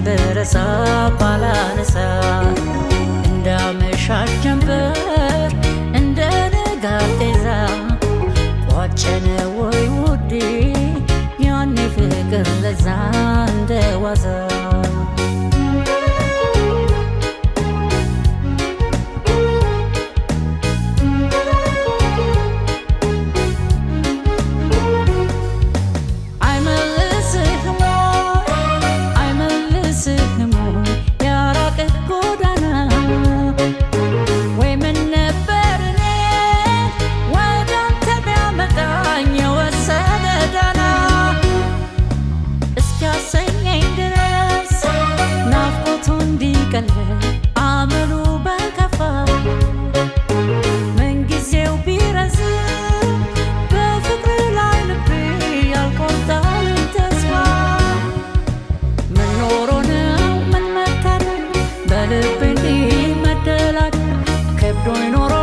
ብረሳ ባላነሳ እንዳመሻሽ ጀንበር እንደ ንጋት ጤዛ ቋጨነ ወይ ውዴ ያኔ ፍቅር ለዛ እንደ ዋዛ። አይመልስህም ወይ አይመልስህም ወይ ያራቅህ ጎዳና ወይ ምን ነበር እኔን ወደ አንተ ቢያመጣኝ የወሰደ ዳና እስኪያሰኘኝ ድረስ ናፍቆቱ እንዲቀል አመሉ በከፋ ምንጊዜው ቢረዝም በፍቅር ላይ ልቤ ያልቆርጣል ተስፋ። ምን ኖሮ ነው ምን መታደል በልቤ እንዲህ መደላደል ከብዶኝ ኖሮ።